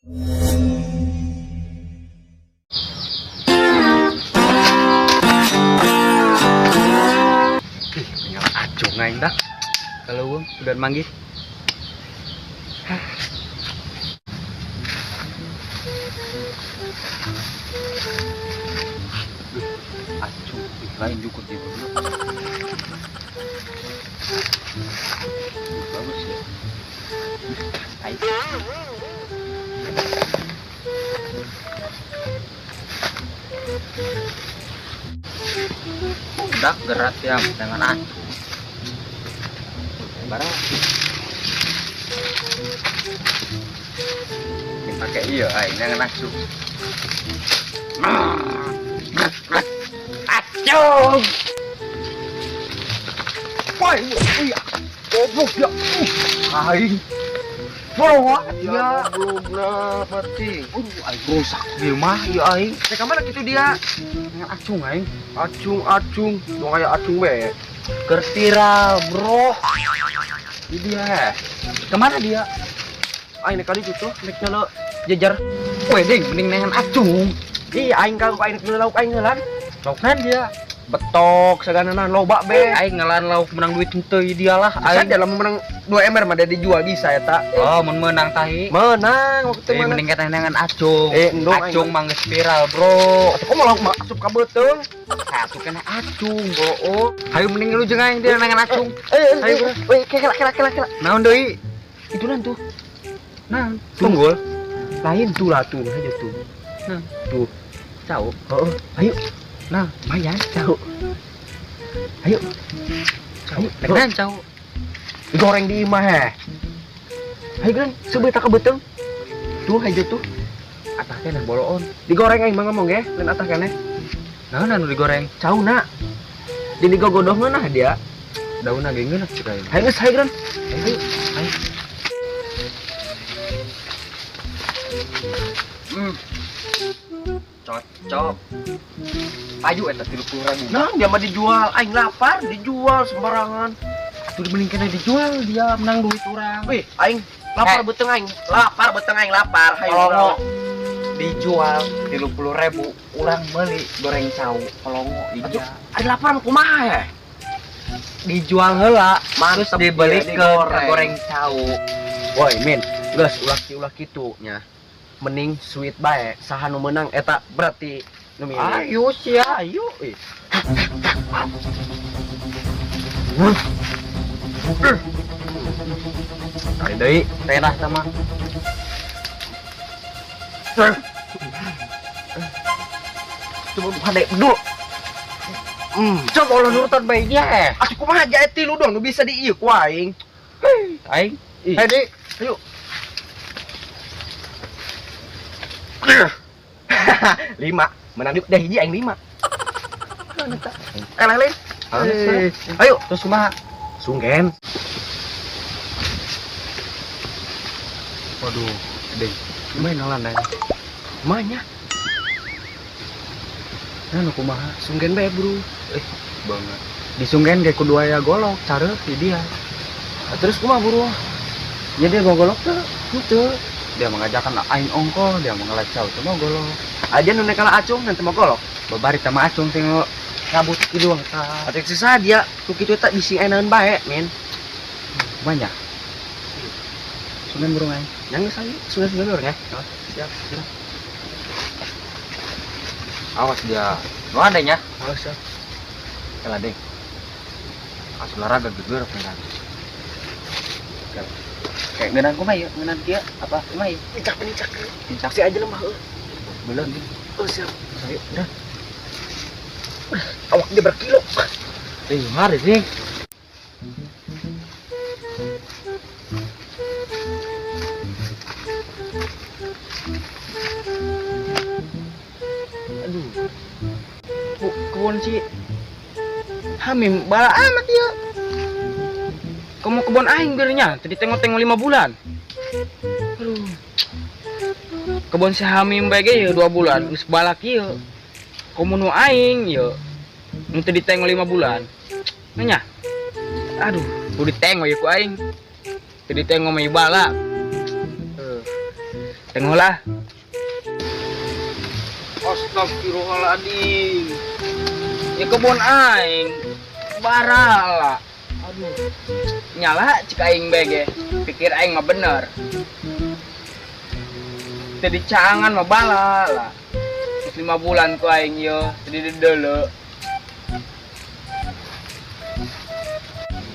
Ih, tinggal acung aing dah. Kalau udah manggih. Acung, lain juga dia berdua. Bagus ya. Ayo. Udah gerak ya dengan acung. Barang. Ini pakai iya, aing dengan acung. Acung. Woi, iya. Goblok ya. Aing. Bro, ya goblok mati. Aing rusak di mah ieu aing. Teh ka mana kitu dia? Dengan acung aing. Acung acung, dong aya acung we. Keur viral, bro. Ini dia. Kemana dia? Aing nek kali kitu nek nyala jejer. Weh, ding, mending nengan acung. Ih, aing kalau aing nek lauk aing ngeulan. Laukan dia. Betok sagananan loba be. Aing ngelan lauk menang duit henteu dia lah. Aing dalam menang 2 ember mah dia dijual bisa eta. Oh, mun menang tahi. Menang waktu itu mending kata nengan acung. Endong acung mah geus viral, bro. Atuh kok malah asup ka beuteung. Asup kana acung, bro. Oh, hayu mending lu jeung aing dia nengan acung. Hayu, bro. Weh, kela kela kela kela. Naon deui? Itu nan tuh. Naon? Tunggul. Lain tuh lah tuh aja tuh. Nah, tuh. Cau. Heeh, ayo. Nah, lumayan cau. Ayo. Cau. Beneran cau. Digoreng di imah heh. Ayo geun, seubeuh tak kebeuteung. Tuh aja tuh. Atah keneh boloon. Digoreng aing mah ngomong ge, lain atah keneh. Naon anu digoreng? Cauna. Di digogodoh ngeunah dia. Daunna ge ngeunah cik aing. Ayo geus, hayu geun. Ayo. Ayo. Cocok. Payu eta 30.000. Nah, dia mah dijual, aing lapar, dijual sembarangan. Atuh mending kena dijual, dia menang duit urang. Wih, aing lapar beuteung aing. Lapar beuteung aing lapar. Hayu kolongo. Dijual 30.000, urang meuli goreng cau kolongo di dia. Ari lapar mah kumaha ya? Dijual heula, terus dibeli ke goreng cau. Woi, Min, geus ulah kitu nya. Mending sweet bae, saha nu meunang eta berarti nu milih. Ayo sia, ayo. Kali deui terah sama. Coba hade bedul. Coba ulah nurutan bae dia. Atuh kumaha jae tilu dong nu bisa di ieu ku aing. Aing. Hei, Dik. Ayo. 5 menang deh hiji aing 5. Lain. Ayo terus kumaha? Sungken. Waduh, deh. Kumaha ngalan aing? Kumaha nya? Nah, kumaha? Sungken bae, Bro. Banget. Disungken ge kudu aya golok, careuh di dia. Terus kumaha, Bro? Ya dia mau golok teu? Henteu. Dia mengajarkan aing ongko, dia mengelak cau teu mau golok. Aja nu nek kalah acung nanti mau golok. Babari tama acung tengok kabut kitu tah. Atuh sisa dia ku kitu eta bisi enaeun bae, men. Banyak. Sunggen burung aing. Yang geus aing, sunggen burung ya. Oh, siap, siap. Awas dia. Nu ada nya? Awas siap. Kela deh. Asup olahraga geger pengen. Kayak ngeunaan kumaha ieu? Ngeunaan kieu apa kumaha ieu? Nincak nincak. Nincak si aja lemah heuh. Belum. Oh siap. Ayo, udah. Awak dia berkilo. Mari sih. Aduh. Bu, kebun si Hamim bala amat ieu. Kamu kebun aing belinya, tadi tengok-tengok 5 bulan. Aduh. Kebun si Hamim bae ge 2 bulan, geus balak ieu. Komo nu aing ieu. Nu teu ditengok 5 bulan. Nya. Aduh, kudu ditengok ieu ku aing. Teu ditengok mah balak. Tengok lah. Astagfirullahaladzim. Ya kebun aing. Barala. Aduh. Nyala cik aing bege. Pikir aing mah bener. Tadi cangan mah bala lah. 5 bulan ku aing yo, tadi dulu.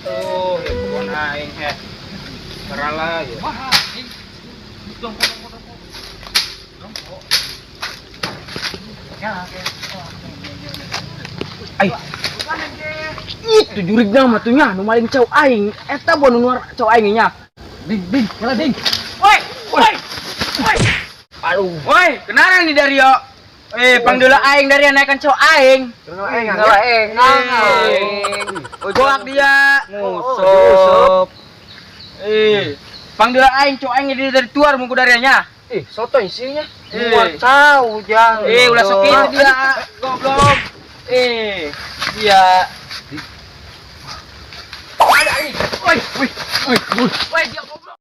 Tuh, ya kebun aing heh. Barala ya. Wah, ai. Itu jurigna mah tuh nya nu maling cau aing. Eta buan nu cau aing nya. Ding ding, mana ding. Woi, woi. Woi. Aduh, woi, kenalan nih Dario. Pangdula aing dari naikkan cau aing. Aing, aing. Goak dia. Ngusop. Pangdula aing cau aing dari tuar mungku darianya. Soto isinya. Buat cau jang. Ulah sok itu dia. Goblok. Dia. Ada ini. Woi, woi, woi, woi, dia goblok.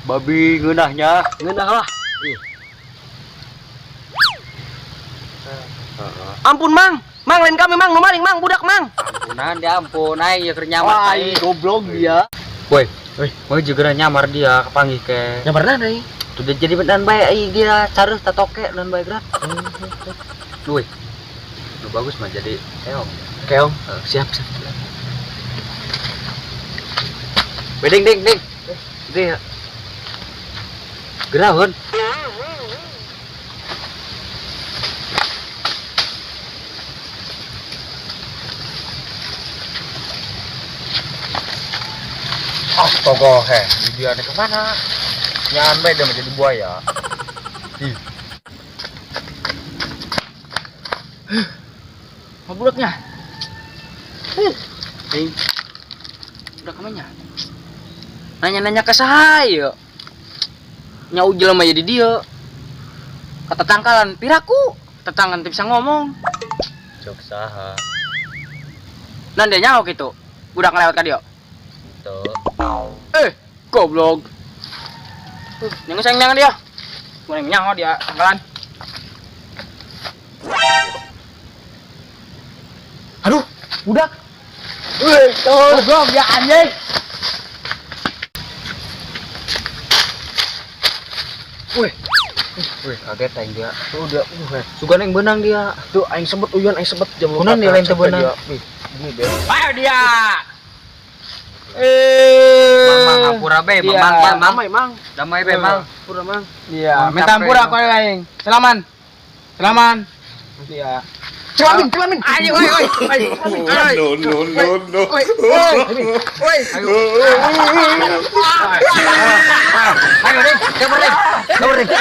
Babi ngeunahnya, ngeunah lah. Ampun mang, mang lain kami mang, nu maling mang, budak mang. Ampunan dia ampun, aing ya keur nyamar. Wah, goblok dia. Woi, woi juga nyamar dia kepanggih ke. Nyamar mana aing? Tuh dia jadi bedan bae aing dia careuh tatoke dan bae gerak. Woi. Nu bagus mah jadi keong. Keong. Siap, siap. Woi, ding ding ding. Dia gerahun. Astaga, heh, dia ada kemana? Nyampe dia menjadi buaya. Ih. Mau budaknya? Budak kemana? Nanya-nanya ke saya. Nyau jelema jadi dia. Kata tangkalan piraku, tetanggan teu bisa ngomong. Cok saha. Nan dia nyaho kitu. Budak ngelewat ka dia. Teu. Goblok. Nyangu sayang nyangan dia. Mun nyaho dia tangkalan. Aduh, budak. Goblok ya anjing. Wih, wih, kaget aing dia. Tuh dia, sugan yang benang dia. Tuh aing sebet uyun, aing sebet jam lupa. Kunan dia lain teu beunang. Wih, gini deh. Ayo dia. Mang hampura be, mang, mang, damai mang. Damai be, mang. Hampura mang. Iya, minta hampura aku aing. Selaman. Selaman. Iya. Celamin, celamin. Ayo, oi, oi. No, no, no, no. Oi, oi. Ayo, ding, kabur ding. Kabur ding.